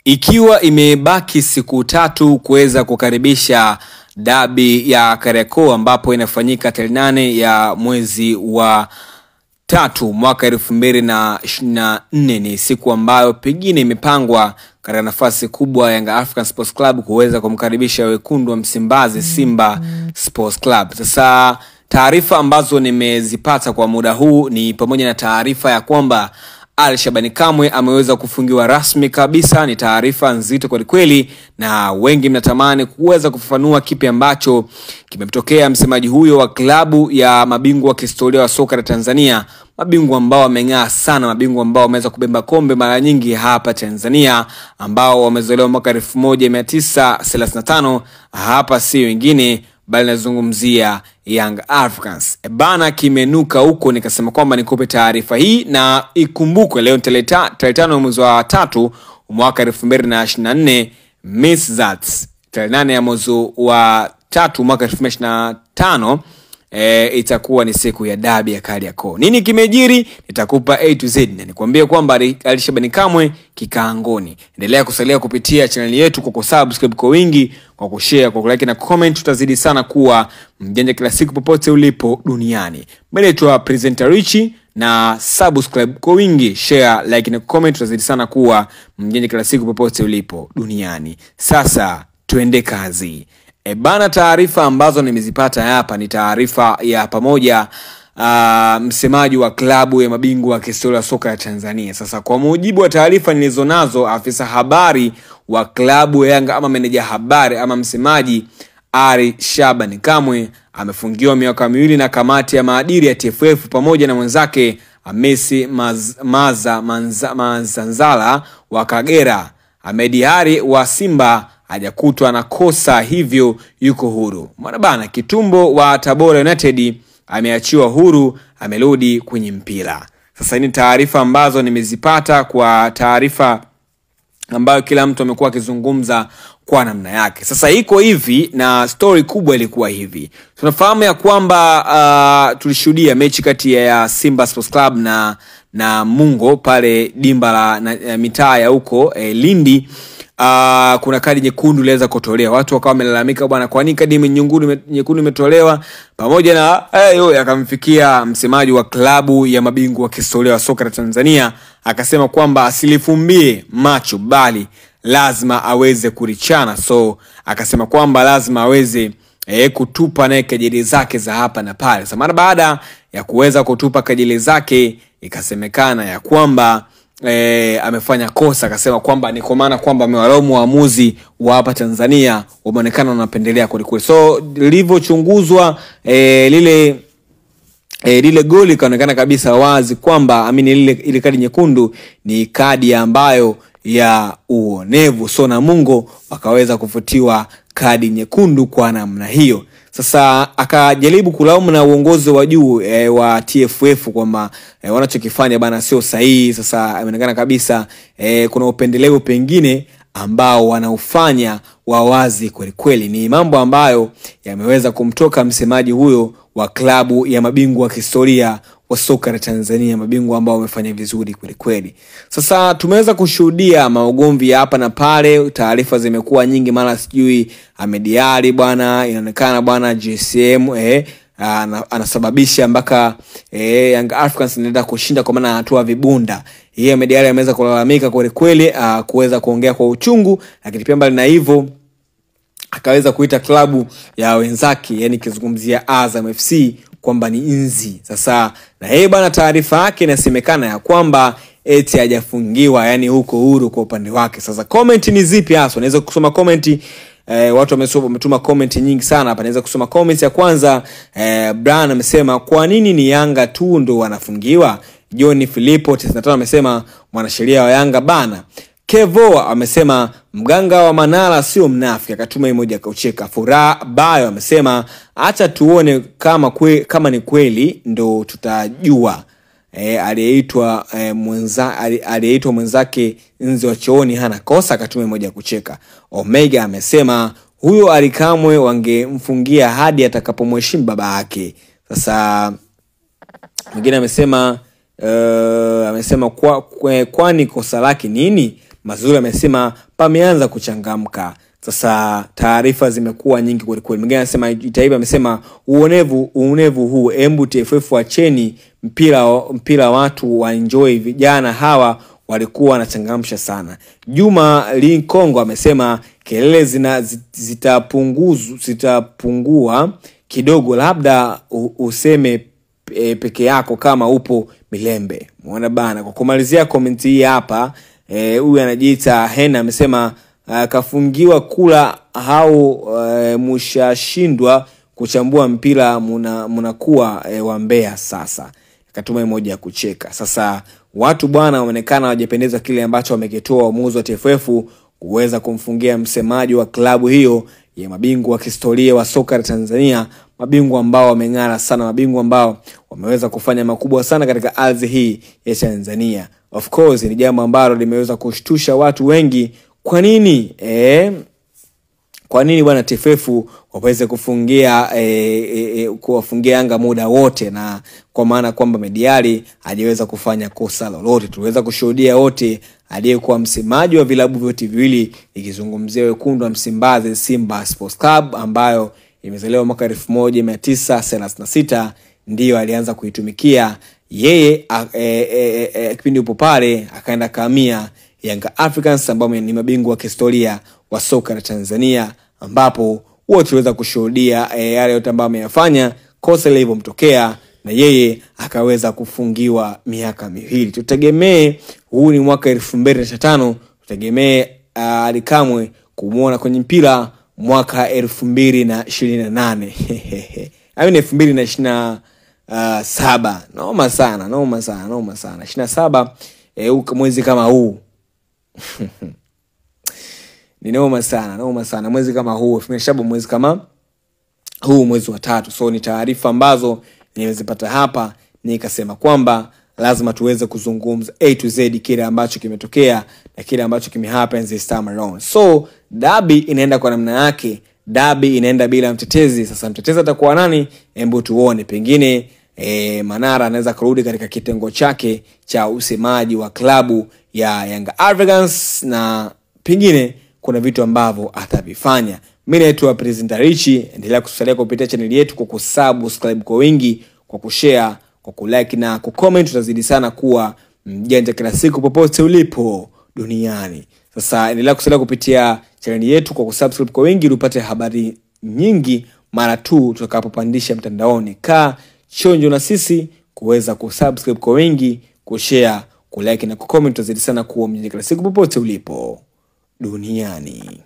Ikiwa imebaki siku tatu kuweza kukaribisha dabi ya Kariakoo ambapo inafanyika tarehe 8 ya mwezi wa 3 mwaka 2024, ni siku ambayo pengine imepangwa katika nafasi kubwa Yanga African Sports Club kuweza kumkaribisha wekundu wa Msimbazi Simba Sports Club. Sasa taarifa ambazo nimezipata kwa muda huu ni pamoja na taarifa ya kwamba Ally Shabani Kamwe ameweza kufungiwa rasmi kabisa. Ni taarifa nzito kwa kweli, na wengi mnatamani kuweza kufafanua kipi ambacho kimemtokea msemaji huyo wa klabu ya mabingwa wa kihistoria wa soka la Tanzania, mabingwa ambao wameng'aa sana, mabingwa ambao wameweza kubeba kombe mara nyingi hapa Tanzania, ambao wamezaliwa mwaka 1935 hapa, si wengine bali nazungumzia Young Africans. Bana kimenuka huko, nikasema kwamba nikupe taarifa hii, na ikumbukwe leo tarehe 5 mwezi wa 3 mwaka 2024, Miss Zats tarehe 8 ya mwezi wa 3 mwaka 2025, itakuwa ni siku ya dabi ya Kariakoo. Nini kimejiri? Nitakupa A to Z na nikwambie kwamba Ally Shabani Kamwe kikaangoni. Endelea kusalia kupitia channel yetu kwa kusubscribe kwa wingi, kwa kushare, kwa kulike na comment. Tutazidi sana kuwa mjanja kila siku popote ulipo duniani. Mbele yetu presenter Richie, na subscribe kwa wingi, share, like na comment. Tutazidi sana kuwa mjanja kila siku popote ulipo duniani. Sasa tuende kazi. Bana, taarifa ambazo nimezipata hapa ni taarifa ya pamoja msemaji wa klabu ya mabingwa wa kihistoria soka ya Tanzania. Sasa kwa mujibu wa taarifa nilizonazo, afisa habari wa klabu ya Yanga ama meneja habari ama msemaji Ally Shabani Kamwe amefungiwa miaka miwili na kamati ya maadili ya TFF pamoja na mwenzake Hamisi Manzanzala wa Kagera. Ahmed Ally wa Simba hajakutwa na kosa, hivyo yuko huru. Mwana bana Kitumbo wa Tabora United ameachiwa huru, amerudi kwenye mpira. Sasa ni taarifa ambazo nimezipata, kwa taarifa ambayo kila mtu amekuwa akizungumza kwa namna yake. Sasa iko hivi, na story kubwa ilikuwa hivi. Tunafahamu ya kwamba tulishuhudia mechi kati ya Simba Sports Club na Namungo pale dimba la mitaa ya huko Lindi. Kuna kadi nyekundu iliweza kutolewa. Watu wakawa wamelalamika, bwana, kwa nini kadi nyekundu imetolewa? Pamoja na hayo yakamfikia msemaji wa klabu ya mabingwa wa kihistoria wa soka la Tanzania, akasema kwamba asilifumbie macho bali lazima aweze kulichana. So akasema kwamba lazima aweze kutupa naye kejeli zake za hapa na pale. Sasa mara baada ya kuweza kutupa kejeli zake, ikasemekana ya kwamba amefanya kosa. Akasema kwamba ni kwa maana kwamba amewalaumu waamuzi wa hapa Tanzania, wameonekana wanapendelea kweli kweli. So lilivyochunguzwa lile goli kaonekana kabisa wazi kwamba amini ile kadi nyekundu ni kadi ambayo ya uonevu. So Namungo wakaweza kufutiwa kadi nyekundu kwa namna hiyo. Sasa akajaribu kulaumu na uongozi wa juu wa TFF kwamba wanachokifanya bana sio sahihi. Sasa imeonekana kabisa kuna upendeleo pengine ambao wanaufanya wa wazi kweli kweli. Ni mambo ambayo yameweza kumtoka msemaji huyo wa klabu ya mabingwa wa kihistoria wa soka la Tanzania, mabingwa ambao wamefanya vizuri kweli kweli. Sasa tumeweza kushuhudia maugomvi hapa na pale, taarifa zimekuwa nyingi, mara sijui Ahmed Ally bwana, inaonekana bwana GSM anasababisha mpaka Young Africans inaenda kushinda kwa maana anatoa vibunda. Yeye Ahmed Ally ameweza kulalamika kweli kweli, kuweza kuongea kwa uchungu, lakini pia mbali na hivyo akaweza kuita klabu ya wenzake, yani kizungumzia Azam FC kwamba ni inzi. Sasa na yeye bana, taarifa yake inasemekana ya kwamba eti hajafungiwa, yani huko huru kwa upande wake. Sasa comment ni zipi hasa? Naweza kusoma comment. Watu wametuma comment nyingi sana hapa. Naweza kusoma comment ya kwanza. Brian amesema kwa nini ni Yanga tu ndo wanafungiwa? John Filippo 95 amesema mwanasheria wa Yanga bana. Kevo amesema mganga wa Manara sio mnafiki, akatuma emoji akaucheka. Furaha Bayo amesema acha tuone kama ni kweli ndo tutajua. Aliyeitwa mwenzake nzi wa chooni hana kosa, akatuma emoji kucheka. Omega amesema huyo Ally Kamwe wangemfungia hadi atakapomheshimu baba yake. Sasa mwingine amesema kwani kosa lake nini? Mazuri amesema pameanza kuchangamka. Sasa taarifa zimekuwa nyingi kweli kweli. Mwingine anasema Itaiba amesema uonevu huu, embu TFF wacheni mpira watu wa enjoy, vijana hawa walikuwa wanachangamsha sana. Juma Linkongo amesema kelele zitapungua kidogo, labda useme peke yako kama upo Milembe. Muona bana. Kwa kumalizia comment hii hapa, huyu anajiita Hena amesema kafungiwa kula hao, mshashindwa kuchambua mpira, mnakuwa wa Mbeya sasa. Akatuma emoji ya kucheka. Sasa watu bwana wameonekana hawajapendezwa kile ambacho wamekitoa uamuzi wa TFF kuweza kumfungia msemaji wa klabu hiyo ya mabingwa wa kihistoria wa soka la Tanzania, mabingwa ambao wameng'ara sana, mabingwa ambao wameweza kufanya makubwa sana katika ardhi hii ya Tanzania. Of course ni jambo ambalo limeweza kushtusha watu wengi. Kwa nini? Kwa nini bwana TFF waweze kufungia kuwafungia Yanga muda wote, na kwa maana kwamba Mediali hajaweza kufanya kosa lolote. Tuliweza kushuhudia wote aliyekuwa msemaji wa vilabu vyote viwili, ikizungumzia wekundu wa Msimbazi Simba Sports Club ambayo imezaliwa mwaka 1936, ndiyo alianza kuitumikia yeye kipindi upo pale, akaenda kahamia Yanga Africans ambao ni mabingwa wa kihistoria wa soka la Tanzania, ambapo wote tuliweza kushuhudia yale yote ambayo ameyafanya, kosa lilivyomtokea na yeye akaweza kufungiwa miaka miwili. Tutegemee huu ni mwaka 2025, tutegemee Ally Kamwe kumuona kwenye mpira mwaka 2028. I mean 2027. Noma sana, noma sana, noma sana. 27 mwezi kama huu. Ni noma sana, noma sana. Mwezi kama huu, 2027 mwezi kama huu, mwezi wa 3. So ni taarifa ambazo nimezipata hapa, nikasema kwamba lazima tuweze kuzungumza A to Z kile ambacho kimetokea na kile ambacho kimehappen this time around. So dabi inaenda kwa namna yake, dabi inaenda bila mtetezi. Sasa mtetezi atakuwa nani? Hebu tuone. Pengine Manara anaweza kurudi katika kitengo chake cha usemaji wa klabu ya Yanga Africans, na pengine kuna vitu ambavyo atavifanya. Mimi naitwa Presenter Richie, endelea kutusalia kupitia channel yetu kwa kusubscribe kwa wingi, kwa kushare, kwa kulike na kucomment. Tutazidi sana kuwa mjanja kila siku popote ulipo duniani. Sasa endelea kusalia kupitia channel yetu kwa kusubscribe kwa wingi ili upate habari nyingi mara tu tutakapopandisha mtandaoni. Kaa chonjo na sisi kuweza kusubscribe kwa wingi, kushare, kulike na kucomment. Tutazidi sana kuwa mjanja kila siku popote ulipo duniani.